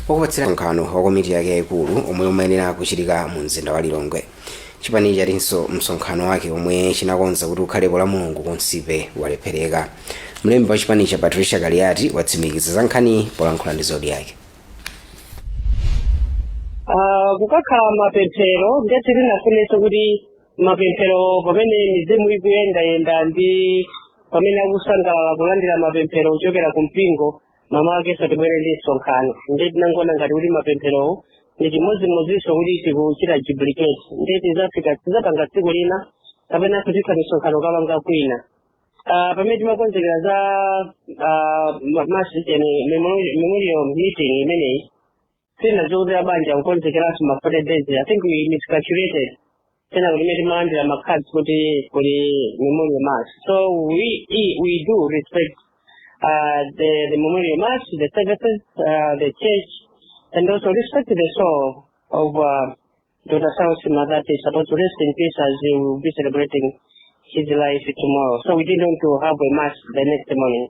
Wakupatsira msonkhano wa komiti yake yayikulu omwe umayenera kuchitika mu mzinda wa Lilongwe. Chipanichi chatinso msonkhano wake omwe chinakonza kuti ukhalepo la Mulungu ku Nsipe walephereka. Mlembi wa chipanichi, Patricia Kaliati, watsimikiza za nkhani polankhula ndi Zodiak. Kukakhala mapemphero, ndiye tinafunenso kuti mapemphero pamene mizimu ikuyendayenda ndi pamene akusangalala kulandira mapemphero kuchokera ku mpingo, mmawa akenso tibwere ndi msonkhano. Ndiye tinangoona ngati kuti mapempherowo ndi chimodzimodzinso kuti tikuchita duplicate. Ndiye tizafika tizapanga tsiku lina kapenanso titha misonkhano kapanga kwina. Pamene timakonzekera za mass memorial meeting imeneyi, sinadziwa kuti abanja kukonzekeranso ma 40 days. I think we miscalculated tena kuti imene timalandira ma cards kuti kuli memorial mass. So we do respect the memorial mass, the services, the church, and also respect the soul of Dr. Saulos Chilima that is supposed to rest in peace as he will be celebrating his life tomorrow. So we didn't want to have a mass the next morning.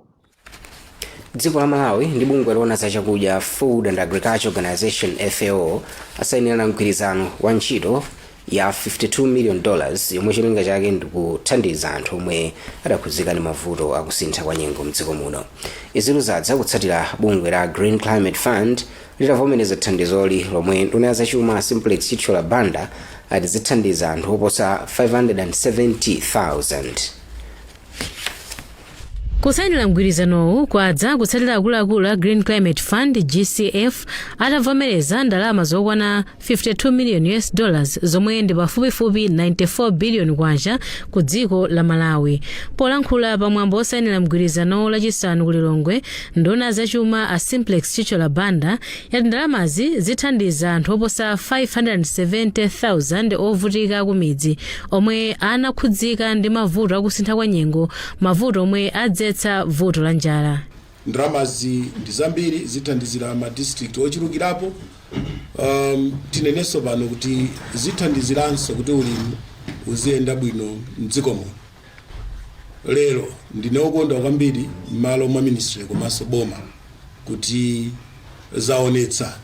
Dziko la Malawi ndi bungwe loona za chakudya, Food and Agriculture Organization, FAO, asayinirana mgwirizano wa ntchito ya $52 million yomwe cholinga chake ndikuthandiza anthu omwe adakhudzika ndi mavuto akusintha kwa nyengo mdziko muno. Izi zadza kutsatira bungwe la Green Climate Fund litavomereza thandizoli, lomwe nduna ya zachuma Simplex Chithyola Banda ati zithandiza anthu oposa 570,000. Kusayinira mgwirizanowu kwadza kutsatira akuluakulu a Green Climate Fund, GCF, atavomereza ndalama zokwana US$52 million, zomwe ndi pafupifupi 94 billion kwacha, ku dziko la Malawi. Polankhula pamwambo osayinira mgwirizanowu Lachisanu ku Lilongwe, nduna zachuma a Simplex Chithyola Banda yati ndalamazi zithandiza anthu oposa 570,000 ovutika ku midzi omwe anakhudzika ndi mavuto akusintha kwa nyengo, mavuto omwe adzetsa vuto la njala. Ndalamazi ndi zambiri, zithandizira ma district ochulukirapo. Tinenenso pano kuti zithandiziranso kuti ulimi uziyenda bwino mdziko muno. Lero ndine wokondwa kwambiri m'malo mwa ministry komanso boma kuti zaonetsa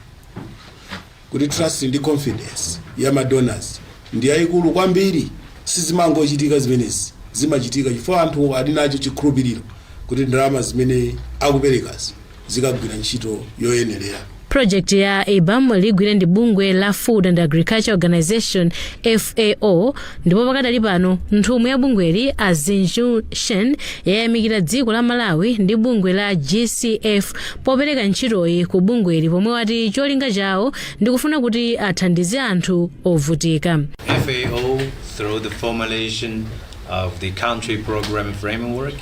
kuti trust ndi confidence ya ma donors ndi yayikulu kwambiri. Sizimangochitika zimenezi, zimachitika chifukwa anthu ali nacho chikhulupiriro kuti ndalama zimene akuperekazi zikagwira ntchito yoyenerera. Project ya IBAM ligwire ndi bungwe la Food and Agriculture Organization, FAO, ndipo pakadali pano nthumwi ya bungweli, a Zinju Shen, yayamikira dziko la Malawi ndi bungwe la GCF popereka ntchitoyi ku bungweli, pomwe wati cholinga chawo ndikufuna kuti athandize anthu ovutika. FAO, through the formulation of the country program framework.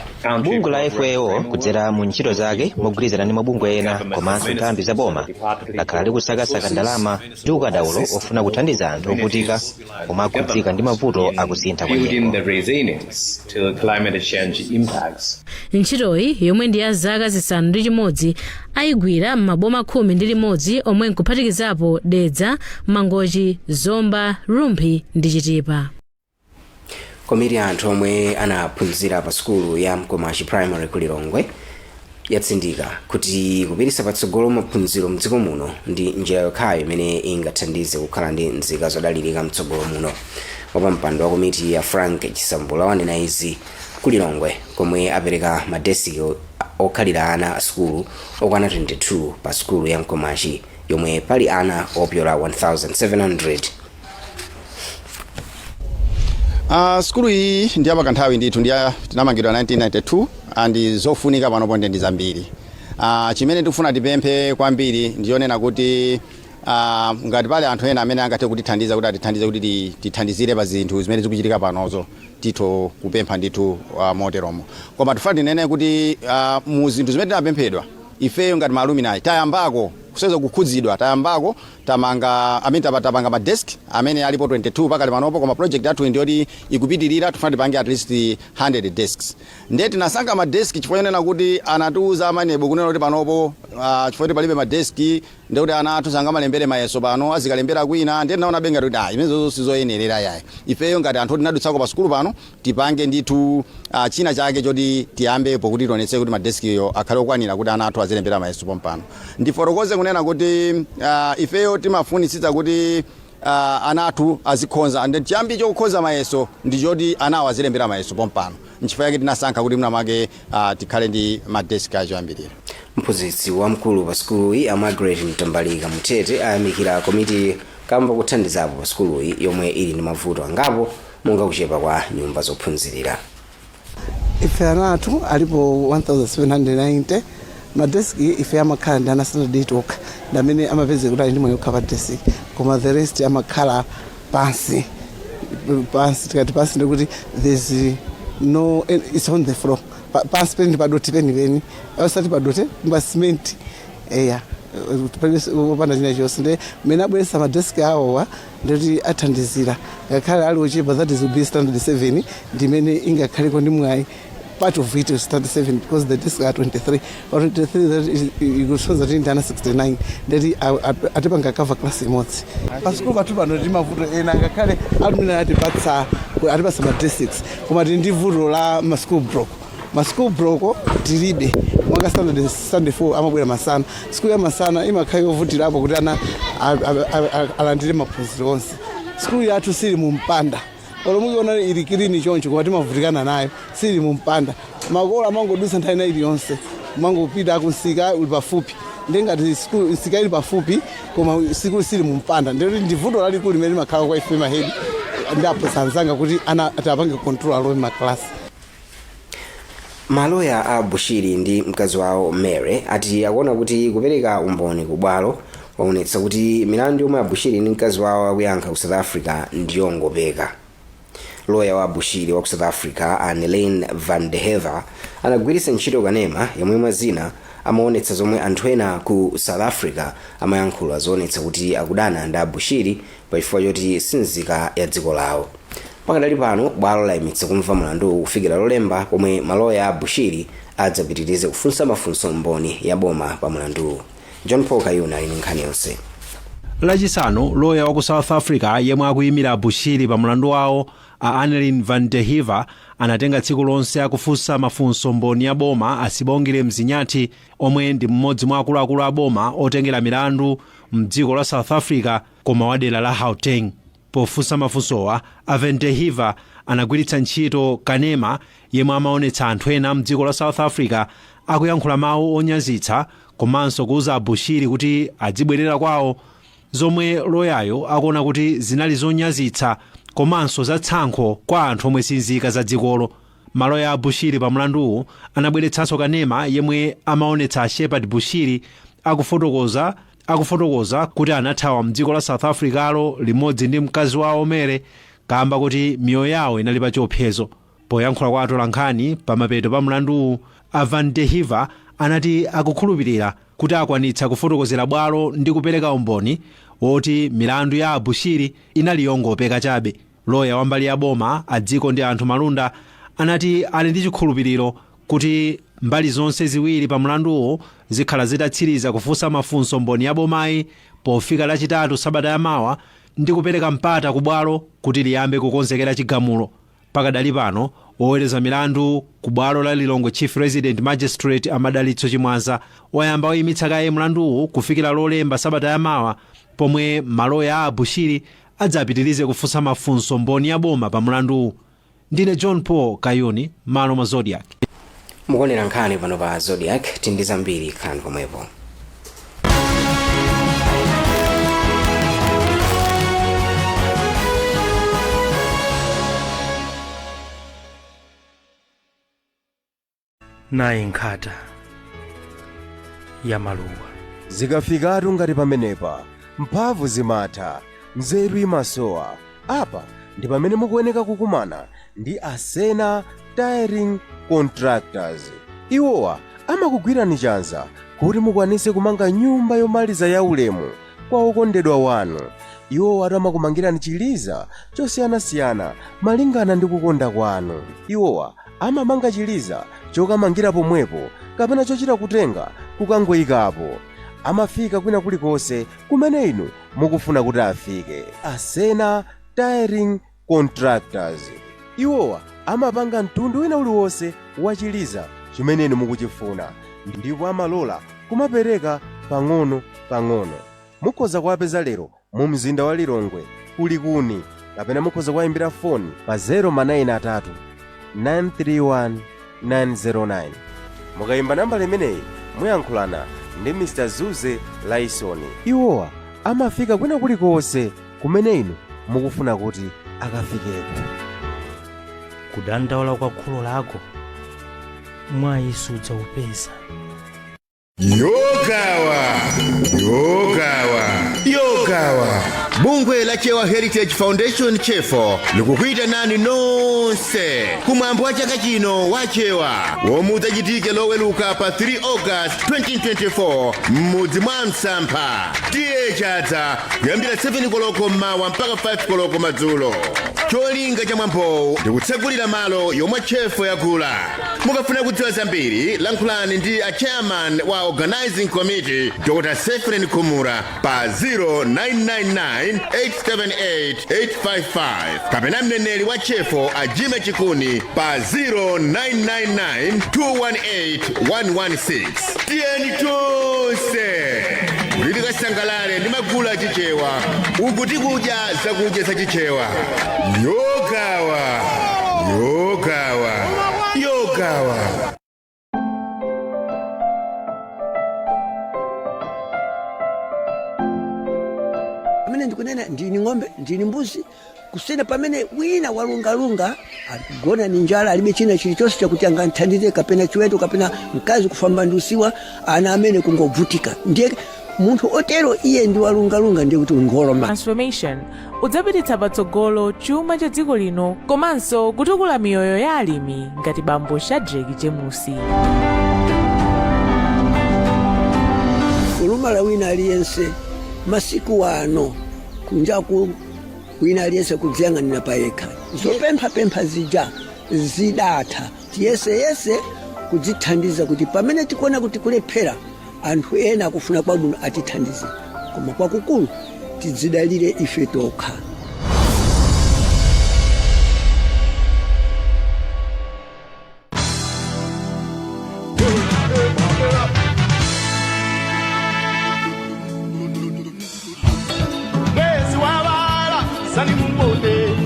Bungwe la FAO kudzera mu ntchito zake mogwirizana ndi mabungwe ena komanso nthambi za boma lakhala likusakasaka ndalama ndi ukadaulo ofuna kuthandiza anthu ovutika omwe akhudzika ndi mavuto akusintha kwa building nyengo. the resilience to climate change impacts. Ntchitoyi, yomwe ndi ya zaka 6, ayigwira m'maboma 11 omwe nkuphatikizapo Dedza, Mangochi, Zomba, Rumphi ndi Chitipa. Komiti ya anthu omwe anaphunzira pa sukulu ya Mkomachi Primary ku Lilongwe yatsindika kuti kupititsa patsogolo maphunziro mdziko muno ndi njira yokhayo imene ingathandize kukhala ndi nzika zodalirika mtsogolo muno. Wapampando wa komiti ya, Frank Chisambula, wanena izi ku Lilongwe komwe apereka madesiki okhalira ana a sukulu okwana 22 pa sukulu ya Mkomachi yomwe pali ana opyola 1700. Sukulu iyi ndi yapakanthawi ndithu, ndiya tinamangidwa 1992 and zofunika panopo ndi zambiri. Chimene tikufuna tipemphe kwambiri ndiyonena kuti ngati pali anthu ena amene angathe kutithandiza kuti atithandize kuti tithandizire pa zinthu zimene zikuchitika panozo, titho kupempha ndithu moteromo. Koma tifuna tinene kuti mu zinthu zimene tinapemphedwa ifeyo ngati ma alumni, tayambako kuseza kukhudzidwa, tayambako tamanga amene tapanga ma desk amene alipo 22 pakali panopo. Koma project yathu ndiyoti ikupitirira, tifuna tipange at least 100 desks. Ndiye tinasankha ma desk chifukwa chonena kuti anatiuza a MANEB kunena kuti panopo, chifukwa kuti palibe ma desk, ndikuti ana athu sangamalembere mayeso pano, azikalembera kwina. Ndiye tinaona benga kuti ah, imenezo sizoyenerera yayi. Ifeyo ngati anthu tinadutsako pa sukulu pano, tipange ndithu china chake choti tiyambepo kuti tionetse kuti madeskiyo akhale okwanira kuti ana athu azilembera mayeso pompano. Ndifotokoze kunena kunena kuti ifeyo timafunitsitsa kuti ana athu azikhonza, and chiyambi chokukhoza mayeso ndi choti anawo azilembera mayeso pompano. Nchifukwa chake tinasankha kuti mwina mwake tikhale ndi madeski achoyambirira. Mphunzitsi wamkulu pa sukuluyi, a Margaret Mtambalika Mutete, ayamikira komiti kamba kuthandizapo pa sukuluyi yomwe ili ndi mavuto angapo monga kuchepa kwa nyumba zophunzirira. Ife ana athu alipo 1790. Madeski ife amakhala ndi ana standard 8 okha, ndi amene amapezeka kuti ali ndi moyo okha pa desk, koma the rest amakhala pansi pansi. Tikati pansi ndikuti there's no, it's on the floor. Pansi peni padoti penipeni, osati padote, pa cement, eya, opanda china chonse. Ndi mmene abweretsa madeski awowa ndikuti athandizira ngakhale ali ochepa. That is, will be standard 7 ndimene ingakhaleko ndi mwayi. Part of it is standard 7 because the desk are 23 or 23, that is ikusonza kuti ndi ana 69, ndati atipanga cover class imodzi. Pasukulu pathu pano ndi mavuto ena, ngakhale alumina atipatsa ma desks, koma tili ndi vuto la ma school block. Ma school block tilibe. Mwaka standard 4 amabwera masana. Skulu ya masana imakhala yovutirapo kuti ana alandire maphunziro onse. Skulu yathu sili mu mpanda. Olo mukuona ili clean choncho, koma timavutikana nayo, sili mu mpanda. Makolo amangodutsa nthawi ina iliyonse, mangopita kunsika uli pafupi. Ndengati nsika ili pafupi koma sikulu sili mu mpanda, ndikuti ndi vuto lalikulu limene limakhala kwa ife mahedi ndi aphunzitsi anzanga kuti ana tiapange control alowe maklasi. Maloya a Bushiri ndi mkazi wawo Mary ati akuona kuti kupereka umboni ku bwalo waonetsa kuti milandu yomwe Abushiri ndi mkazi wawo akuyankha ku South Africa ndiyongopeka. Loya wa Bushiri wa ku South Africa, Annelene van der Heever, anagwiritsa ntchito kanema yomwe mwazina amaonetsa zomwe anthu ena ku South Africa amayankhula zoonetsa kuti akudana ndi Abushiri pachifukwa choti sinzika ya dziko lawo. Pakadali pano bwalo layimitsa kumva mlanduwu kufikira Lolemba, pomwe maloya a Bushiri adzapitirize kufunsa mafunso mboni ya boma pa mlanduwu. John Paul Kayuna ali ndi nkhani yonse. Lachisanu, loya wa ku South Africa yemwe akuyimira Bushiri pa mlandu wawo, a Annelene van der Heever, anatenga tsiku lonse akufunsa mafunso mboni ya boma Asibongile Mzinyathi, omwe ndi mmodzi mwa akuluakulu a boma otengera milandu mdziko la South Africa koma wa dera la Gauteng. Pofunsa mafunsowa, a van der Heever anagwiritsa ntchito kanema yemwe amaonetsa anthu ena mdziko la South Africa akuyankhula mawu onyazitsa komanso kuuza Abushiri kuti adzibwerera kwawo, zomwe loyayo akuona kuti zinali zonyazitsa komanso zatsankho kwa anthu omwe sinzika za dzikolo. Maloya a Bushiri pa mlanduwu anabweretsanso kanema yemwe amaonetsa Shepherd Bushiri akufotokoza kuti anathawa mdziko la South Africalo limodzi ndi mkazi wawo Mary kamba kuti miyoyo yawo inali pa chiopsezo. Poyankhula kwa atolankhani pamapeto pa mlanduwu, a van der Heever anati akukhulupirira kuti akwanitsa kufotokozera bwalo ndi kupereka umboni woti milandu ya Abushiri inali yongopeka chabe. Loya wambali ya boma, a Dziko ndi Anthu Malunda, anati ali ndi chikhulupiriro kuti mbali zonse ziwiri pa mlanduwo zikhala zitatsiriza kufunsa mafunso mboni ya bomayi pofika Lachitatu sabata yamawa ndi kupereka mpata ku bwalo kuti liyambe kukonzekera chigamulo. Pakadali pano, woweruza milandu ku bwalo la Lilongwe Chief Resident Magistrate Amadalitso Chimwaza wayamba wayimitsa kaye mlanduwu kufikira Lolemba sabata yamawa, pomwe maloya a Abushiri adzapitirize kufunsa mafunso mboni ya boma pa mlanduwu. Ndine John Paul Kayuni, malo mwa Zodiak. Mukuonera nkhani pano pa Zodiak. Tindi zambiri, khalani pomwepo. Nayi nkhata ya maluwa. Zikafikatu ngati pamenepa, mphamvu zimatha, nzeru imasowa. Apa ndi pamene mukuyeneka kukumana ndi Asena Tiling Contractors. Iwowa amakugwirani chanza kuti mukwanise kumanga nyumba yomaliza ya ulemu kwa okondedwa wanu. Iwowa amakumangirani chiliza chosiyanasiyana malingana ndi kukonda kwanu. Iwowa amamanga chiliza chokamangira pomwepo kapena chochita kutenga kukangoyikapo. Amafika kwina kulikonse kumene inu mukufuna kuti afike. Asena Tiling Contractors, iwowa amapanga mtundu wina uliwonse wa chiliza chimene inu mukuchifuna, ndipo amalola kumapereka pang'ono. pang'ono. Mukhoza kuwapeza lero mu mzinda wa Lilongwe kulikuni, kapena mukhoza kuwayimbira foni pa 093 931 909. Mukayimba nambala imeneyi muyankhulana ndi Mr Zuze Laisoni. Iwowa amafika kwina kulikonse kumene inu mukufuna kuti akafikeko. Kudandaula kwa kholo lako mwayi sudzaupeza. Yogawa, yogawa, yogawa. Bungwe la Chewa Heritage Foundation, CHEFO, likukuitanani nonse kumwambo wa chaka chino wa Chewa womwe udzachitike Loweluka pa 3 August 2024 m'mudzi mwa Msampha, T/A Chadza, kuyambira 7 koloko mmawa mpaka 5 koloko madzulo. Cholinga cha mwambowu ndikutsegulira malo yomwe CHEFO yakula. Mukafuna kudziwa zambiri, lankhulani ndi a chairman wa organizing committee, Dr Sefren Kumura, pa 0999 878 855, kapena mneneri wa CHEFO a Jime Chikuni pa 0999 218 116. Tiyeni tonse kuti tikasangalale ndi magulu achichewa uku tikudya zakudya zachichewa. Yogawa, yogawa, yogawa. Pamene ndikunena, ndini ng'ombe, ndini mbuzi, kusena pamene wina walungalunga aligona ni njala, alibe china chilichonse chakuti anganthandize, kapena chiweto, kapena mkazi kufamba ndusiwa, ana amene kungovutika. Ndiye munthu otero iye ndi walungalunga, ndiye kuti ngoloma. Transformation udzapititsa patsogolo chuma cha dziko lino komanso kutukula miyoyo ya alimi ngati bambo Shadrack Jemusi. Kulumala wina aliyense masiku ano kunjaku, wina aliyense kudziyang'anira payekha, zopemphapempha zija zidatha. Tiyeseyese kudzithandiza kuti pamene tikuona kuti kulephera, anthu ena akufuna kwabwino atithandize, koma kwakukulu tidzidalire ife tokha. Mwezi wawala sani mumbone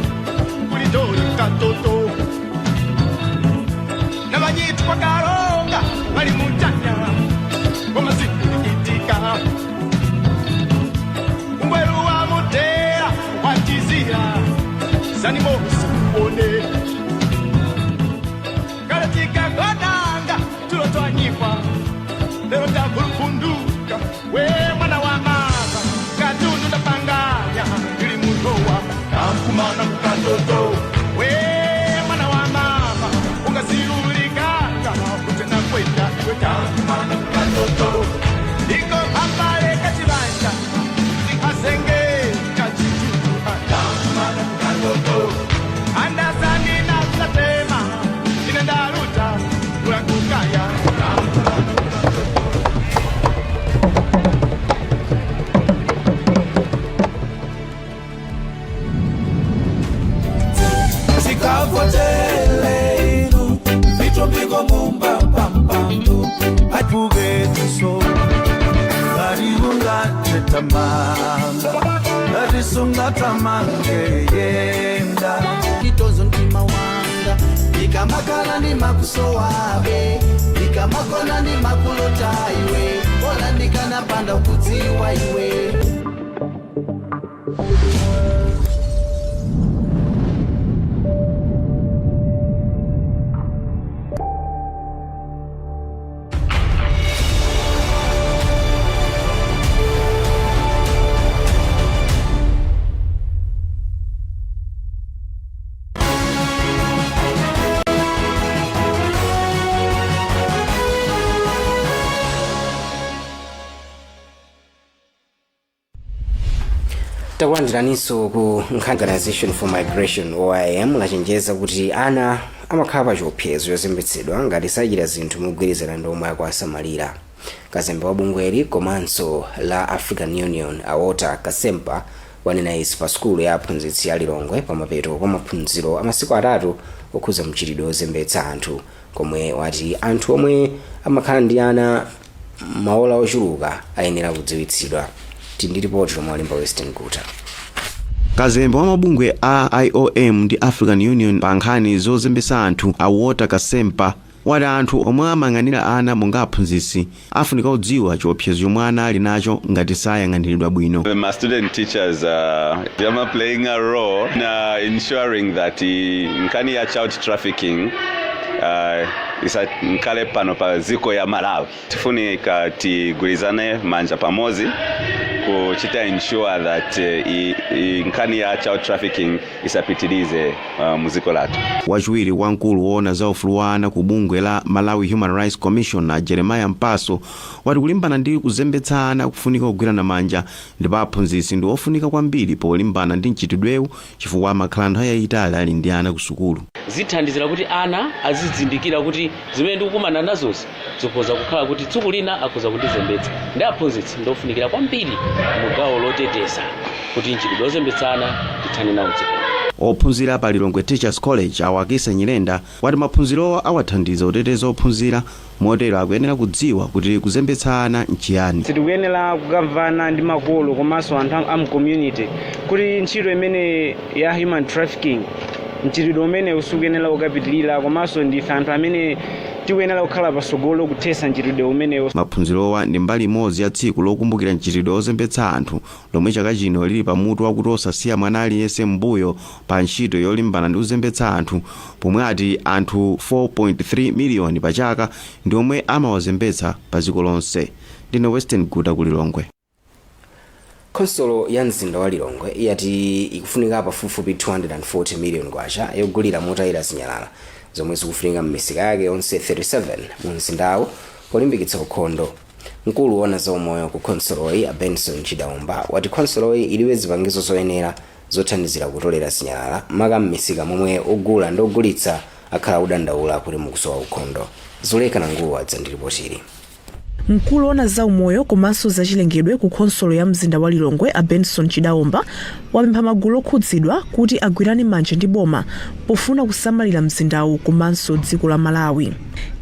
kulidoli katoto nabanyitwa kalonga bali mujanya komazikulikitika umbweru wa mutera watizira sani mosi mumbone kalatika kodanga tulo twanyikwa lero tavulukunduka we mwana wa mama katundu ndapanganya ili mutowa kamkumana kukatoto we mwana wa mama ungazilulikanga kutena kwenda iwe kamkumana kukatoto iko pambale kachivanja sikasenge kachitutu kamkumana kukatoto andasani nasatema inendaluta kulakukaya kamkumana. Zikavotele inu vitumbiko mumba pampambu atugetuso ngariungatetamanga ngarisungatamanga yenda. Kitozo ndima wanga ndikamakala ndimakusowabe, ndikamakona ndimakulota iwe, ola ndikanapanda kudziwa iwe. Takulandiraninso ku nkhani. Organization for Migration, OIM, lachenjeza kuti ana amakhala pa chiopsezo chozembetsedwa ngati sachita zinthu mogwirizana ndi omwe akuwasamalira. Kazembe wa bungweli komanso la African Union, a Walter Kasempa, wanena izi pa sukulu ya aphunzitsi ya Lilongwe pamapeto pa maphunziro amasiku 3 okhuza mchitidwe ozembetsa anthu, komwe wati anthu omwe amakhala ndi ana Maola ochuluka ayenera kudziwitsidwa. Tindi ripoti lomwe walemba Western Guta. Kazembe wa mabungwe a IOM ndi African Union pa nkhani zozembesa anthu, a Walter Kasempa, wati anthu omwe amayang'anira ana monga aphunzitsi afunika kudziwa chiopsezo chomwe ana ali nacho ngati sayang'aniridwa bwino. My student teachers, they are playing a role in ensuring that nkhani ya child trafficking isa nkale pano pa ziko ya Malawi. Tifunika tigwirizane manja pamozi kuchita ensure that nkhani ya child trafficking isapitilize muziko lathu. Wachiwiri wamkulu woona za ufulu wa ana ku bungwe la Malawi Human Rights Commission, a Jeremiah Mpaso, wati kulimbana ndi kuzembetsa ana kufunika kugwirana manja, ndipo aphunzitsi ndi ofunika kwambiri polimbana ndi mchitidwewu chifukwa amakhala nthawi yayitali ali ndi ana ku sukulu. Zithandizira kuti ana azizindikira kuti zimene ndikukumana nazozi zikhoza kukhala kuti tsiku lina akhoza kundizembetsa, ndi aphunzitsi ndofunikira kwambiri mu gawo loteteza kuti mchitidwe wozembetsana tithane nawo dziko. Ophunzira pa Lilongwe Teachers College, Awakisa Nyirenda, wati maphunzirowa awathandiza kuteteza ophunzira, motero akuyenera kudziwa kuti kuzembetsa ana nchiyani. Tikuyenera kukamvana ndi makolo komanso anthu a community kuti ntchito imene ya human trafficking, mchitidwe umene usikuyenera kukapitilira, komanso ndife anthu amene tikuyenera kukhala patsogolo kuthetsa mchitidwe umenewo. Maphunzirowa ndi mbali imodzi ya tsiku lokumbukira mchitidwe wozembetsa anthu, lomwe chaka chino lili pamutu wakuti osasiya mwana aliyense m'mbuyo pa ntchito yolimbana ndi kuzembetsa anthu, pomwe ati anthu 4.3 miliyoni pa chaka ndi omwe amawazembetsa pa dziko lonse. Ndine Western Guta ku Lilongwe. Khonsolo ya mzinda wa Lilongwe yati ikufunika pafupifupi 240 million kwacha yogulira motayira zinyalala zomwe zikufunika m'misika yake yonse 37 mu mzindawo polimbikitsa ukhondo. Mkulu woona za umoyo ku khonsoloyi, a Benson Chidaumba, wati khonsoloyi ilibe zipangizo zoyenera zothandizira kutolera zinyalala, maka m'misika momwe ogula ndi ogulitsa akhala akudandaula kuti mukusowa ukhondo. Zuleka Nanguwa adza ndi ripotili. Mkulu woona za umoyo komanso zachilengedwe ku khonsolo ya mzinda wa Lilongwe, a Benson Chidaomba, wapempha magulu okhudzidwa kuti agwirane manja ndi boma pofuna kusamalira mzindawu komanso dziko la Malawi.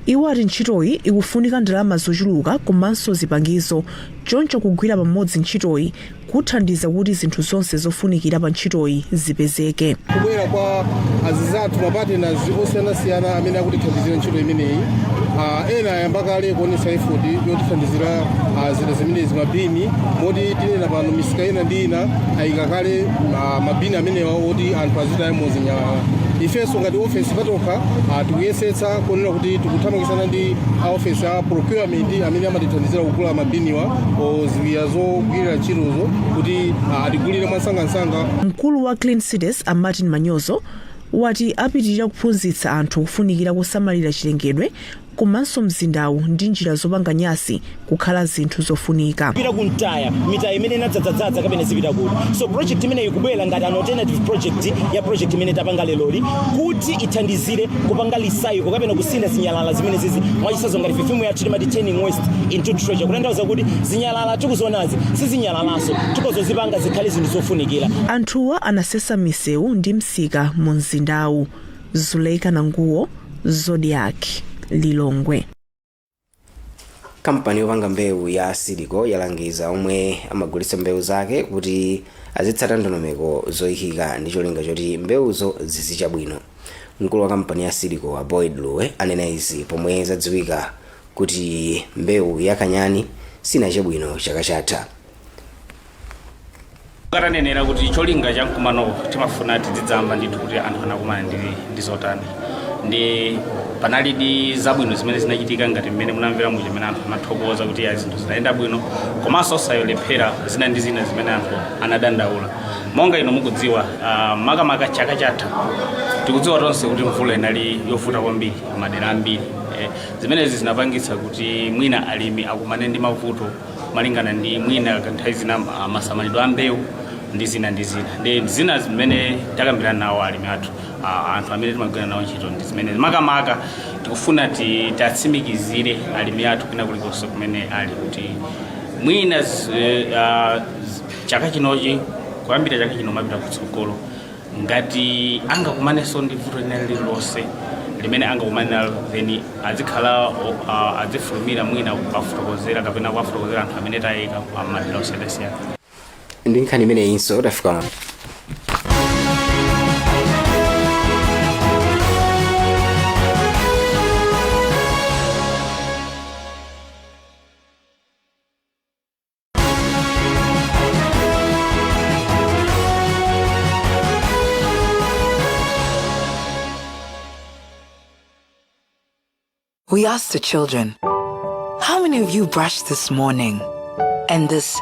Iwo ati ntchitoyi ikufunika ndalama zochuluka komanso zipangizo, choncho kugwira pamodzi ntchitoyi kuthandiza kuti zinthu zonse zofunikira pa ntchitoyi zipezeke. Kubwera kwa azinzathu, ma partners osiyanasiyana amene akutithandizira ntchito imeneyi, ena ayamba kale kuonetsa effort yotithandizira zida zimenezi, mabini, moti tinena pano misika ina ndi ina ayika kale mabini amenewa oti anthu azitayamo zinyalala. Ifenso ngati ofesi patokha tikuyesetsa kuonera kuti tikuthamangitsana ndi a ofesi a procurement amene amatithandizira kugula mabiniwa o ziwiya zogwirira ntchitozo kuti atigulire mwansangansanga. Mkulu wa Clean Cities, a Martin Manyozo, wati apitirira kuphunzitsa anthu kufunikira kusamalira chilengedwe komanso mzindawu ndi njira zopanga nyasi kukhala zinthu zofunika. Pita kumtaya mitaya imene inadzadzadza kapena zipita kuti. So project imene ikubwera ngati an alternative project ya project imene tapanga leloli kuti ithandizire kupanga recycle kapena kusintha zinyalala zimene zizi. Mwachitsanzo, ngati theme yathu timati "Turning waste into treasure", kutanthauza kuti zinyalala tikuzionazi sizinyalalanso, tikozozipanga zikhale zinthu zofunikira. Anthuwa anasesa misewu ndi msika mu mzindawu. Zuleika Nanguwo, Zodiak, Lilongwe. Kampani yopanga mbewu ya Seed Co yalangiza omwe amagulitsa mbewu zake kuti azitsata ndondomeko zoyikika ndi cholinga choti mbewuzo zizicha bwino. Mkulu wa kampani ya Seed Co, a Boyd Luwe, anena izi pomwe zadziwika kuti mbewu ya kanyani sinache bwino chaka chatha. Katanenera kuti cholinga cha mkumano, timafuna tidzidzamba ndithu kuti anthu anakumana ndi zotani, ndi panalidi zabwino zimene zinachitika ngati mmene munamvera muja, mmene anthu amathokoza kuti ya zinthu zinayenda bwino, komanso osayolephera zina ndi zina zimene anthu anadandaula. Monga ino mukudziwa, makamaka chaka chatha, tikudziwa tonse kuti mvula inali yovuta kwambiri madera ambiri. Zimenezi zinapangitsa kuti mwina alimi akumane ndi mavuto malingana ndi mwina nthawi zina masamalidwe a mbewu ndi zina ndi zina. Ndi zina zimene takambirana nawo alimi athu, anthu amene timagwira nawo ntchito, ndi zimene makamaka tikufuna tatsimikizire alimi athu kwina kulikonse kumene ali kuti mwina chaka chinochi, kuyambira chaka chino mapita kutsogolo, ngati angakumanenso ndi vuto lina lililonse Limene angakumane nalo, then azikhala azifulumira mwina kukafotokozera kapena kuwafotokozera anthu amene tayika madera osiyanasiyana. Ndi nkhani imeneyinso tafika. We asked the children, "How many of you brushed this morning?" And this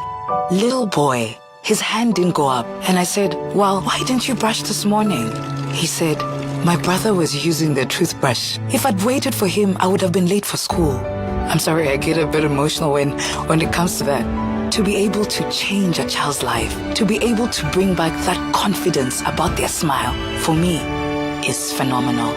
little boy, his hand didn't go up. And I said, "Well, why didn't you brush this morning?" He said, "My brother was using the toothbrush. If I'd waited for him, I would have been late for school." I'm sorry, I get a bit emotional when it comes to that. To be able to change a child's life, to be able to bring back that confidence about their smile, for me, is phenomenal.